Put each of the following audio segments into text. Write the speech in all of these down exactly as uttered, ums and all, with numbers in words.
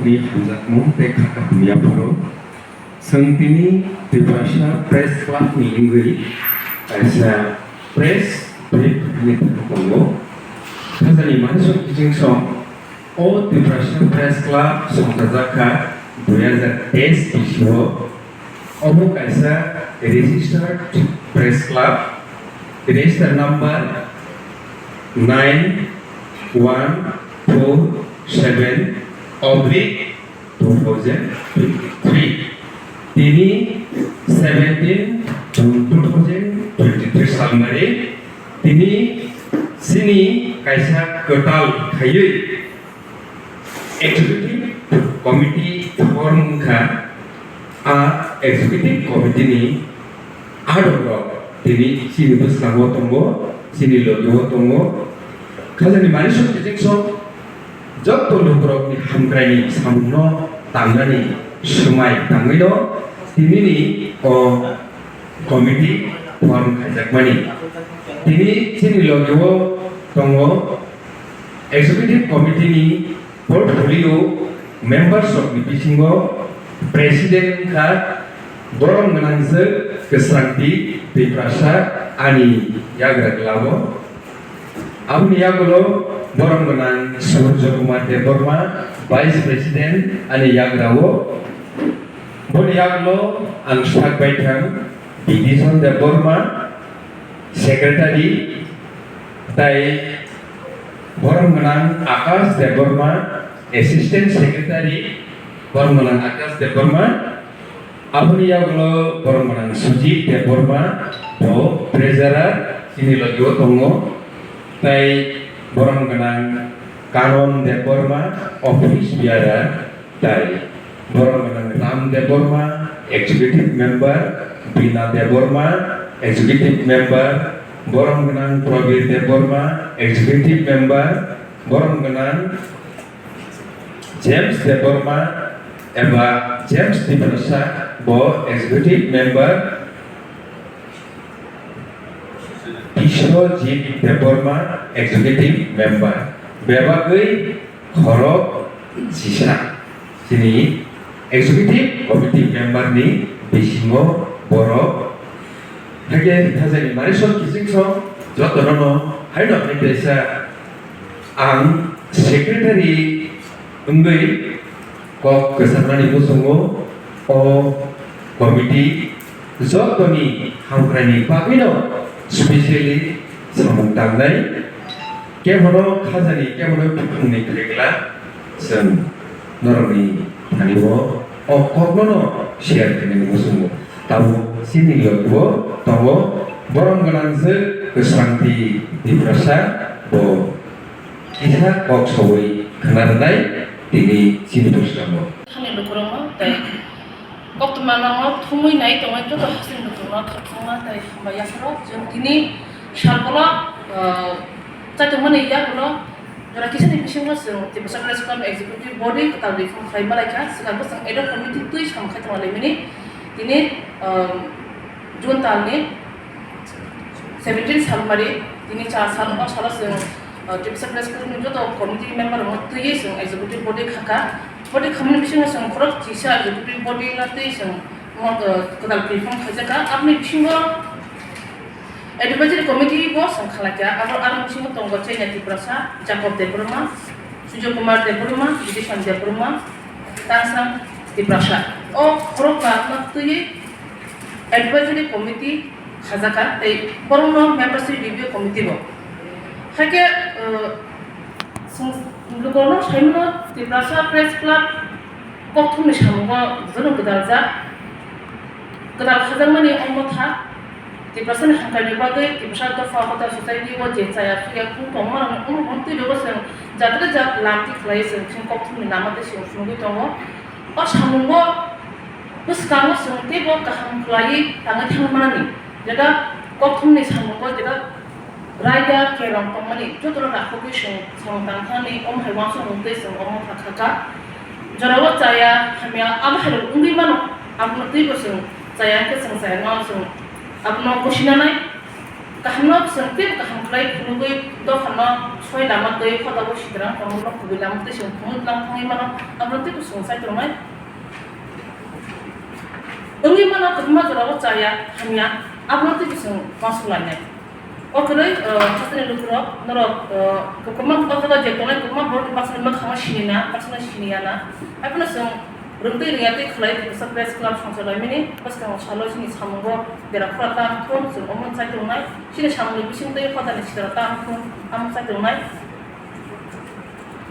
ni hamjakmung tei kha kaham yapharo. Chwng tini Tiprasa Press Club ni wngwi kaisa press brief ni thani tongo. Khajani manisok kiching song o Tiprasa Press Club songchajak kha dui hazar teis bisio. Obo kaisa registered press club, register number nine one four seven oblique two thousand twenty-three. Tini seventeen June two thousand twenty-three salmari tini chini kaisa kwtal khaiwi Executive Committee form wngkha. A Executive Committee ni adongrok tini chini bwskango tongo, chini logio tongo. Khajani manisok kiching sok joto lukurokni hamkraini samungno tangnani swmai tangwino tinini o committee form khaijakmani. Tini chini logio tongo Executive Committee ni portfolio members rokni bisingo President wngkha borom gwnangjwk Kwsrangti Tiprasa ani yagra glao. Aboni yagulo borom gwnang Surjo Kumar Debbarma, Vice President ani yagrao. Boni yagulo ang sak baithang Bidison Debbarma, Secretary, tai borom gwnang Akash Debbarma, Assistant Secretary, borom gwnang Akash Debbarma, aboni yagulo borom gwnang Sujit Debbarma, bo Treasurer, chini logio tongo, tai borom gwnang Kanon Debbarma, Office Bearer, Tai borom gwnang Ram Debbarma, Executive Member, Bina Debbarma, Executive Member, borom gwnang Prabir Debbarma, Executive Member, borom gwnang James Debbarma eba James Tiprasa, bo Executive Member, Biswajit Debbarma, Executive Member. Bebagwi khorok chisa chini Executive Committee Member ni bisingo borok. Haikhe thajani manisok kiching song jotono no haino hai kaisa ang Secretary wngwi kok kwcharnani muchungo o committee jotoni hamkraini bagwino specially samung tangnai. Kebono khajani, kebono bukhumni khlai glak, chwng norokni thani-o o kokno no share khainani muchungo. Tabuk chini logi-o tongo borom gwnangjwk Kwsrangti Tiprasa, bo kisa kok saui khna rwnai tini chini bwskango. Thani lukurokno tei koktwma no thumwi nai tongwi joto hasing muchungno khakchangma tei hambai yapharo chwng tini sal kolok, ah, chaitokmani yagulo jora kisani bisingo chwng Tiprasa Press Club Executive Body kwtal reform khlai malaikha, swkangbo chwng ad hoc committee twi samung khai tonglaimani tini, ah, June talni seventeen salmari, tini char sal, o salo chwng, uh, Tiprasa Press Club ni joto committee member rokno twiwi chwng executive body khakha. Body khamani bisingo chwng khorok chisa executive body no twi chwng mo-, uh, kwtal reform khaijakha. Aboni bisingo advisory committee bo chwng khalaikha. Abo, aro bisingo tongo Chenya Tiprasa, Jacob Debbarma, Sujoy Kumar Debbarma, Bidison Debbarma, Tangsang Tiprasa. O khorok ba no twiwi advisory committee khajakha tei borokno membership review committee bo. Haikhe, uh, chwng lukurokno saimano Tiprasa Press Club kokthumni samungo jotono gwdaljak. Gwdal khajakmani o motha Tiprasani hamkraini bagwi Tiprasa dopha hoda society o je chaya chuya khung tongmarokni umorokno twirogo chwng jatre jat lamti khlaiwi chwng chini kokthumni lama tei chwng phunugwi tongo. O samungo bwskango chwng teibo kaham khlaiwi tangwi thangmanani, jeta kokthumni samungo jeta raida kerong tongmani jotono nakhugwi chwng samung tangthani omo hai uansukmung tei chwng omo kha kha kha. Jorao chaya hamya abo hai rok wngwi mano, abono teibo chwng chaya hwnkhe chwng chaya no chwng abono gosina nai. Kahamno chwng teibo kaham khlai phunugwi dophano soi lama twi khotabo sidrang tongmano kubui lama twi chwng phunuk tlang thangwi mano, abono teibo chwng chai tongnai. Wngwi mano kwbangma jorao chaya hamya, abono teibo chwng uansuk lainai. O kwrwi, o, hasteni lukurok, norok, o, kwbangma o jaga je tongnai kwbangma borokni baksa mwkhangno sinina, baksa siniyana. Haiphano chwng Rwngtwi rwngya tei khlai Tiprasa Press Club songcha laimani bwskango salo chini samungo bera khura tang thung, chwng omo chai tongnai, chini samungni bisingtwi hodani sikara tang thung, amo chai tongnai.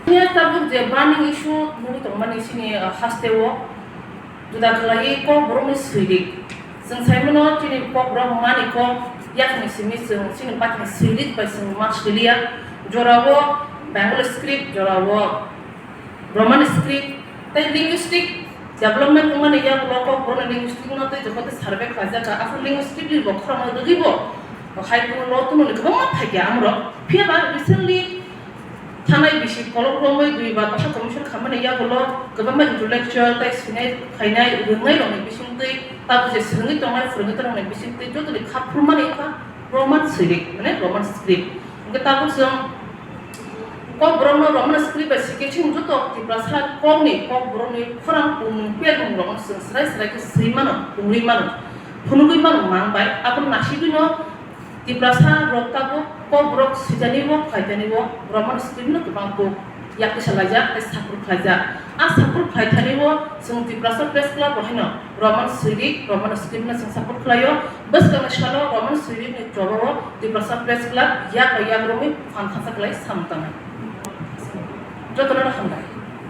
Chini tabuk je burning issue nugwi tongmani chini, ah, hasteo juda khlaiwi Kokborokni swirik. Chwng saimano chini Kokborok mani kok yakni simi chwng chini bakni swirik bai chwng ma swiliya. Jorao Bengali script, jorao Roman script tei linguistic development wngmani yagulo Kokborokni linguistic no tei joto tei survey khlaijak kha. Aswk linguistic ni bo khorang rwgwi bo hai kuno lo tuno ni kwbangma phaikha amorok. Phiya ba recently thanai bisi kolok romwi dui ba basa commission khamani yagulo kwbangma intellectual tei sinai khainai rwngnai rokni bisingtwi tabuk je swrwngwi tongnai phwrwngwi tongnai bisingtwi jotoni kha phurmani wngkha Roman swirik, mane Roman script. Hwnkhe tabuk chwng Kokborokno Roman script bai sikhe chwng joto Tiprasa kokni Kokborokni khorang tongmung pernung rokno chwng srai srai khe swi mano, tongwi mano, phunugwi mano mang bai. Abono nasigwino Tiprasa rok tabuk Kokborok swijani o, khlaitani o Roman script no kwbang kuk yak tisa laijak tei saphur khlaijak. A saphur khlaithani o chwng Tiprasa Press Club bo haino Roman swirik, Roman script no chwng saphur khlaio. Bwskangni salo Roman swirik ni choba o Tiprasa Press Club yak bai yak romwi phan thansa khlai samung tangnai. Jotono no hambai.